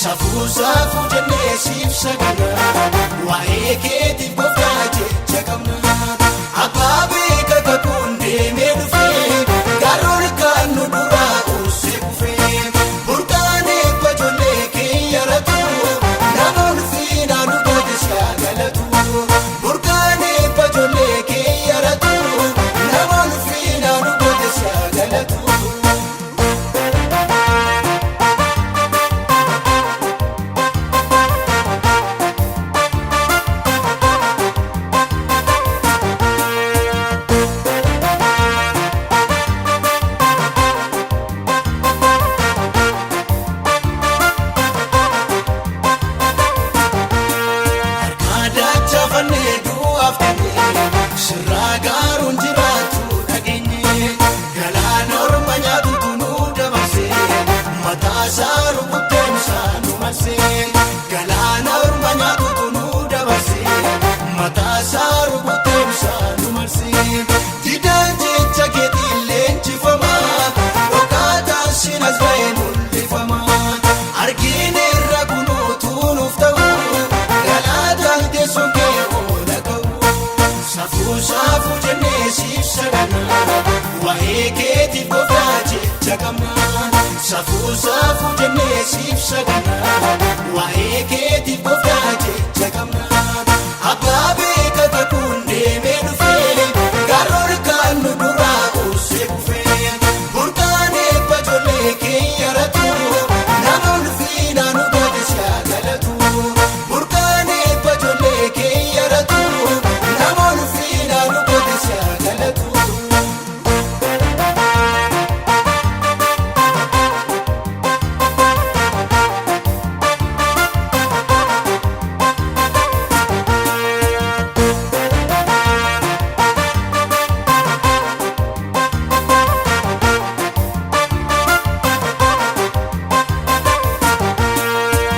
Safuu safuu jennee siif saganna waa'ee keetiif gooftaa jecha qabna. Abbaa beeka kakuun deemee dhufee gaarroon kan nu duraa uusee kufee burqaan eebba ijoollee keenya ratu namoonni fiinaa nu goote shaakalatu. Burqaan eebba ijoollee keenya ratu namoonni fiinaa nu goote shaakalatu. Harka fannee du'aaf kennee sirraa gaaruun jiraatu dhageenye galaana orma nyaatutu nu dabarsee mataa isaa rukutteemsaa nu marsee galaana orma nyaatutu nu dabarsee mataa isaa rukutteemsaa nu marsee didaan jecha keetiin leenjifama dhokaataan sinas ba'ee mul'ifama argine irra kunuutu nuuf ta'u. Galaataan teessoon kee oola ka'u. Safuu safuu jennee siif saganna waa'ee keetiif gooftaa jecha qabna. Safuu safuu jennee siif saganna waa'ee keetiif gooftaa jecha qabna. Abbaa beeka kakuun deemee dhufee gaarroon kan nu duraa uusee kufee burqaan eebba ijoollee keenya ratu namoonni fiinaa nu goote shaakalatu. Burqaan eebba ijoollee keenya ratu namoonni fiinaa nu goote shaakalatu.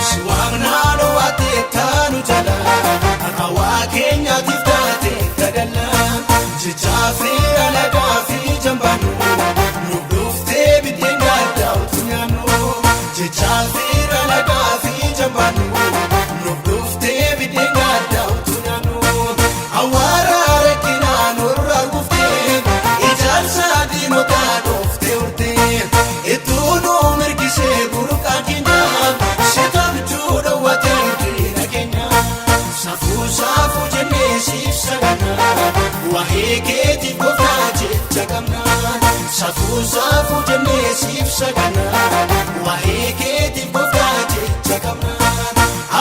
Siwaamnaan waatee taanu jala hawaa keenyaatiif taate kadhalla jechaa fi alagaa fi jambaanu nu dhuftee biddeen gaddaa utuu nyaannu jechaa fi alagaa fi jambaanu nu dhuftee biddeen gaddaa utuu nyaannu awwaara rakkinaa nurraa guftee ijaarsa diinotaa dhooftee hortee ittuu nu mirgisee burqaa keenya sitaabjuu dhowwatee diina keenya. Safuu safuu jennee siif saganna waa'ee keetiif gooftaa jecha qabna. Safuu safuu jennee siif saganna waa'ee keetiif gooftaa jecha qabna.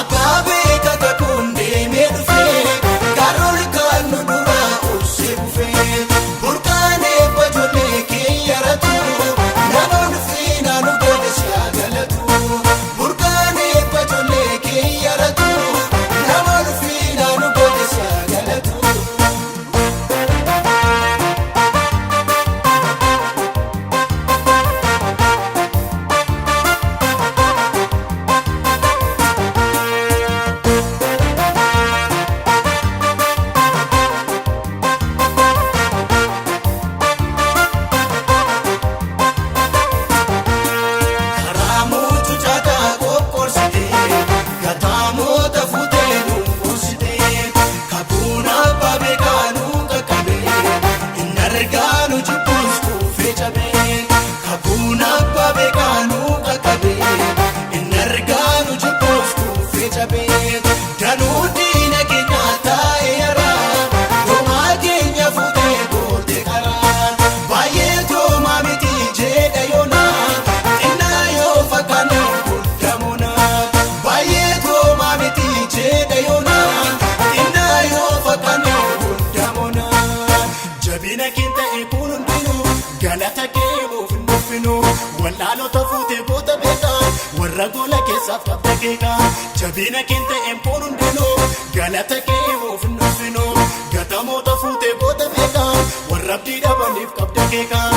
Abbaa beeka kakuun deemee dhufee gaarroon kan nu duraa uusee kufee burqaan eebba ijoollee keenya ratu namoonni fiinaa nu goote shaakalatu. Burqaan eebba ijoollee keenya ratu namoonni fiinaa nu goote shaakalatu. Karaa mootu caataa qoqqorsitee gataamoota fuutee nu qoositee kakuun abbaa beekaa nu qaqqabee hin argaa nu jibbuus kuufee cabee kakuun abbaa beekaa nu qaqqabee hin argaa nu jibbuus kuufee cabee danuu diina keenya taa'ee yaraa toomaa keenya fuutee goote karaa baay'ee toomaa miti jedha yoonaa. Xinnaa yoo fakkaanne guddamoona baay'ee toomaa miti jedha yoona xinnaa yoo fakkaanne guddamoona jabina keen ta'e kun hundinuu galata kee nuuf hin nuffinu wallaalota fuutee goota beekaa warra gola keessaaf qabda keekaa jabina keen ta'e kun hundinuu galata kee nuuf hin nuffinu gatamoota fuutee goota beekaa warra abdii dhabaniif qabda keekaa.